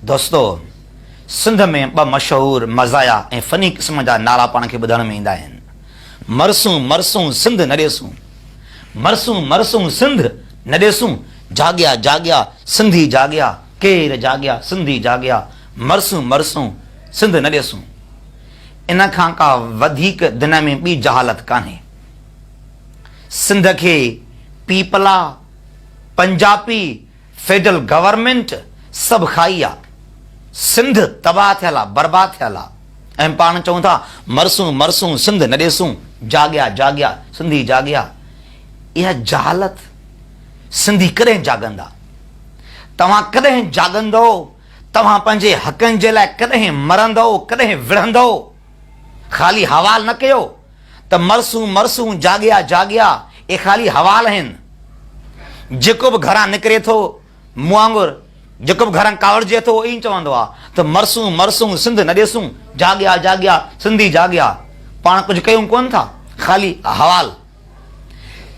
دوستو! سنڌ ۾ ٻه مشهور مزاحيه ۽ فني قسم جا نعرا پاڻ کي ٻڌڻ ۾ ايندا آهن. مرسون مرسون سنڌ نه ڏيسون. مرسون مرسون سنڌ نه ڏيسون. جاڳيا جاڳيا سنڌي جاڳيا. ڪير جاڳيا سنڌي جاڳيا. مرسون مرسون سنڌ نه ڏيسون. ان کان ڪا وڌيڪ دنيا ۾ ٻي جهالت ڪانهي. سنڌ کي پيپلا، پنجاپي، فيڊرل گورنمينٽ سڀ کائي آ. سنڌ تباهه ٿيل آ، برباد ٿيل آ ۽ پاڻ چئون ٿا مرسون مرسون سنڌ نه ڏيسون، جاڳيا جاڳيا سنڌي جاڳيا. اها جهالت سنڌي ڪڏهن جاڳندا؟ توهان ڪڏهن جاڳندؤ؟ توهان پنهنجي حقن جي لاء ڪڏهن مرندؤ، ڪڏهن وڙهندؤ؟ خالي حوال نه ڪيو ته مرسون مرسون جاڳيا جاڳيا اهي خالي حوال آهن. جيڪو به گهران نڪري ٿو مون وانگر جيڪو به گهران ڪاوڙجي ٿو ائين چوندو آهي ته مرسون مرسون سنڌ نه ڏيسون جاڳيا جاڳيا سنڌي جاڳيا پاڻ ڪجهه ڪيون ڪونه ٿا خالي حوال.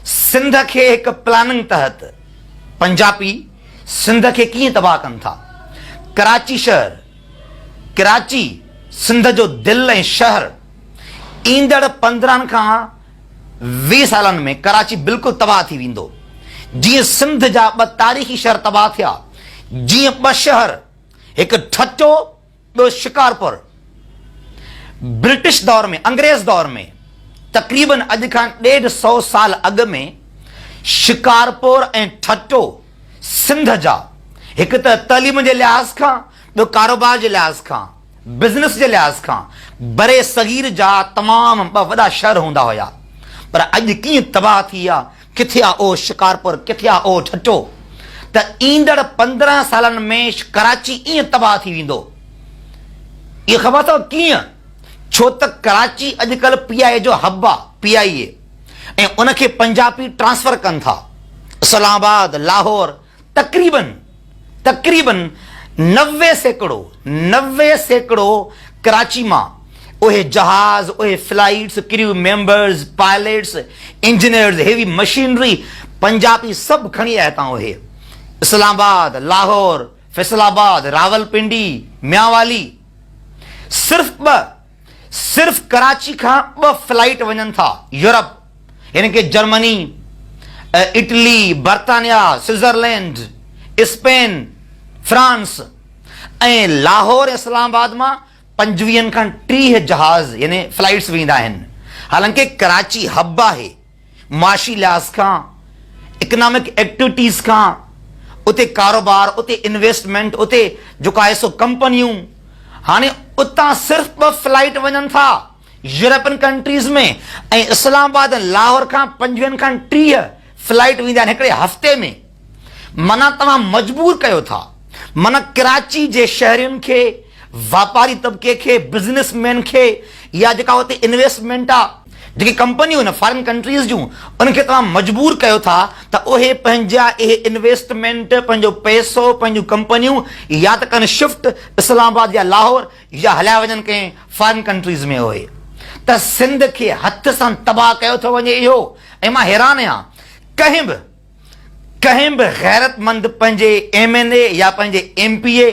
سنڌ کي هڪ پلاننگ تحت پنجاپي سنڌ کي ڪيئن تباهه ڪن ٿا. ڪراچي شهر ڪراچي سنڌ جو دل ۽ شهر ايندڙ 15 کان 20 سالن ۾ ڪراچي بلڪل تباهه ٿي ويندو. جيئن سنڌ جا ٻه تاريخي شهر تباهه ٿيا، جيئن ٻه شهر هڪ ٺٽو ٻيو شڪارپور برٽش دور ۾ انگريز دور ۾ تقريبن اڄ کان ڏيڍ سئو سال اڳ ۾ شڪارپور ۽ ٺٽو سنڌ جا هڪ ته تعليم جي لحاظ کان ٻيو ڪاروبار جي لحاظ کان بزنس جي لحاظ کان برصغير جا تمام ٻه وڏا شهر هوندا هيا پر اڄ ڪيئن تباهه ٿي ويا ڪٿي آ اهو شڪارپور، ڪٿي آ اهو ٺٽو ته ايندڙ 15 سالن ۾ ڪراچي ائين تباهه ٿي ويندو. اهو خبر اٿو ڪيئن؟ ڇو ته ڪراچي اڄڪلهه پي آء اي جو حب آ، پي آء اي، ۽ ان کي پنجاپي ٽرانسفر ڪن ٿا. اسلام آباد، لاهور، تقريبن تقريبن 90%، 90% ڪراچي مان اهي جهاز، اهي flights, crew members, pilots, engineers, heavy machinery Punjabi سڀ کڻي آيا هتان اهي اسلام آباد، لاهور، فيصل آباد، راولپنڊي، ميانوالي صرف ٻه صرف ڪراچي کان ٻه فلائيٽ وڃن ٿا يورپ يعني ڪي جرمني، اٽلي، برطانيا، سوئٽزرلينڊ، اسپين، فرانس ۽ لاهور ۽ اسلام آباد مان پنجويهن کان 30 جهاز يعني فلائيٽس ويندا آهن. حالانڪه ڪراچي حب آهي. معاشي لحاظ کان، اڪنامڪ ايڪٽيوٽيز کان، اتي ڪاروبار، اتي انويسٽمينٽ، اتي جيڪو آهي سو ڪمپنيون، هاڻي اتان صرف ٻه فلائيٽ وڃن ٿا يورپين ڪنٽريز ۾ ۽ اسلام آباد ۽ لاهور کان پنجويهن کان 30 فلائيٽ ويندا آهن هڪڙي هفتي ۾. معنيٰ توهان مجبور ڪيو ٿا معنيٰ ڪراچي جي شهرين کي، واپاري طبقي کي، بزنس مين کي يا جيڪا اتي انويسٽمينٽ آ، جيڪي ڪمپنيون آهن فارين ڪنٽريز جون انهن کي توهان مجبور ڪيو ٿا ته اهي پنهنجا اهي انويسٽمينٽ، پنهنجو پئسو، پنهنجون ڪمپنيون يا ته ڪن شفٽ اسلام آباد يا لاهور يا هليا وڃن ڪنهن فارين ڪنٽريز ۾ اهي ته سنڌ کي هٿ سان تباهه ڪيو ٿو وڃي اهو ۽ مان حيران آهيان ڪنهن به ڪنهن به غيرتمند پنهنجي ايم اين اي يا پنهنجي ايم پي اي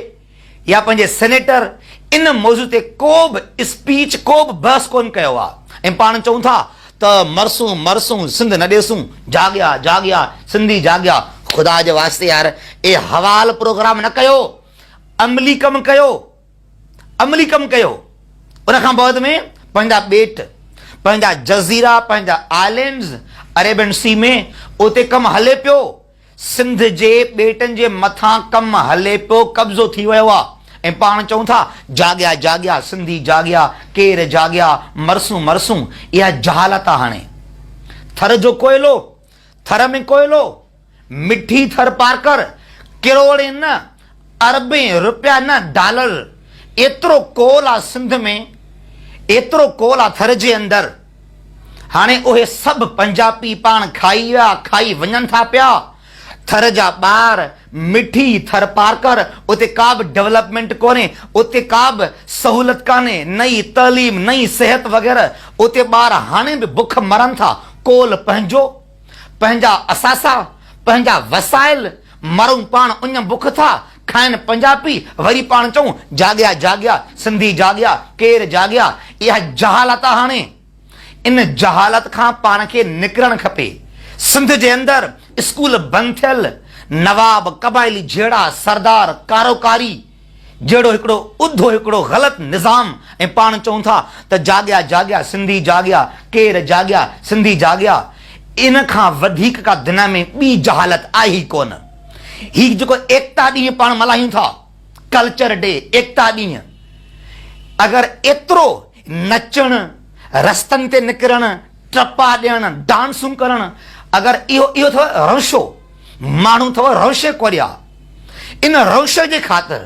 يا پنهنجي سينيٽر ان موضوع تي ڪو به اسپيچ ڪو به بحث ڪونه ڪيو آ ۽ پاڻ چئون ٿا ته مرسون مرسون سنڌ نه ڏيسون جاڳيا جاڳيا سنڌي جاڳيا خدا جي واسطي يار اي حوال پروگرام نه ڪيو عملي ڪم ڪيو عملي ڪم ڪيو ان کان بعد ۾ پنهنجا ٻيٽ پنهنجا جزيرا پنهنجا آئلينڊز اريبين سي ۾ اتي ڪم هلي پيو سنڌ جي ٻيٽن جي مٿان ڪم هلي پيو قبضو ٿي ويو آ ۽ پاڻ چئون ٿا جاڳيا جاڳيا سنڌي جاڳيا ڪير جاڳيا مرسون مرسون اها جهالت آ هاڻي ٿر جو ڪوئلو ٿر ۾ ڪوئلو مٺي ٿر پارڪر ڪروڙين نه اربين روپيا نه ڊالر ايترو ڪول آ سنڌ ۾ ايترو ڪول آ ٿر جي اندر هاڻي اهي سڀ پنجاپي پاڻ کائي ويا کائي وڃن ٿا پيا ٿر جا ٻار مٺي ٿر پارڪر اتي ڪا به ڊولپمينٽ ڪونهي اتي ڪا به سهولت ڪانهي نه ئي تعليم نه ئي صحت وغيره اتي ٻار هاڻي به بک مرن ٿا ڪول پنهنجو پنهنجا اثاثا پنهنجا وسائل مرون پاڻ اڃ بک ٿا. کائن پنجاپي، وري پاڻ چئون جاڳيا جاڳيا، سنڌي جاڳيا، ڪير جاڳيا، اها جهالت آ هاڻي. ان جهالت کان پاڻ کي نڪرڻ کپي. سنڌ جي اندر اسڪول بند ٿيل، نواب، قبائلي جهيڙا، سردار، ڪاروڪاري جهڙو هڪڙو اڌو هڪڙو غلط نظام ۽ پاڻ چئون ٿا ته جاڳيا جاڳيا سنڌي جاڳيا، ڪير جاڳيا، سنڌي جاڳيا. ان کان وڌيڪ ڪا دنيا ۾ ٻي جهالت آهي ئي ڪونه. هي جيڪو ايڪتا ڏينهن پاڻ ملهايون ٿا، ڪلچر ڊي، ايڪتا ڏينهن، اگر ايترو نچڻ، رستن تي نڪرڻ، ٽپا ڏيڻ، ڊانسون ڪرڻ، اگر اهو اهو اٿو روشو، ماڻهو اٿو روشي ڪوريا، ان روشي جي خاطر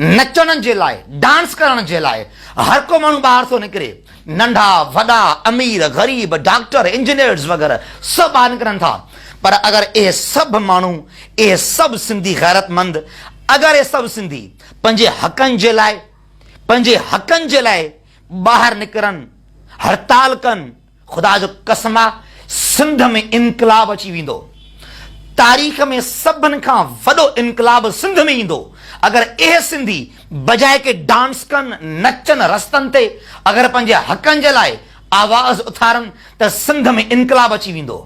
نچڻ جي لاء، ڊانس ڪرڻ جي لاء هر ڪو ماڻهو ٻاهر ٿو نڪري، ننڍا، وڏا، امير، غريب، ڊاڪٽر، انجنيئرز وغيره سڀ ٻاهر نڪرن ٿا، پر اگر اهي سڀ ماڻهو، اهي سڀ سنڌي غيرتمند، اگر اهي سڀ سنڌي پنهنجي حقن جي لاء، پنهنجي حقن جي لاء ٻاهر نڪرن، هڙتال ڪن، خدا جو قسم آ سنڌ ۾ انقلاب اچي ويندو. تاريخ ۾ سڀن کان وڏو انقلاب سنڌ ۾ ايندو اگر اهي سنڌي بجاء ڪي ڊانس ڪن، نچن رستن تي اگر پنهنجي حقن جي لاء آواز اٿارن ته سنڌ ۾ انقلاب اچي ويندو.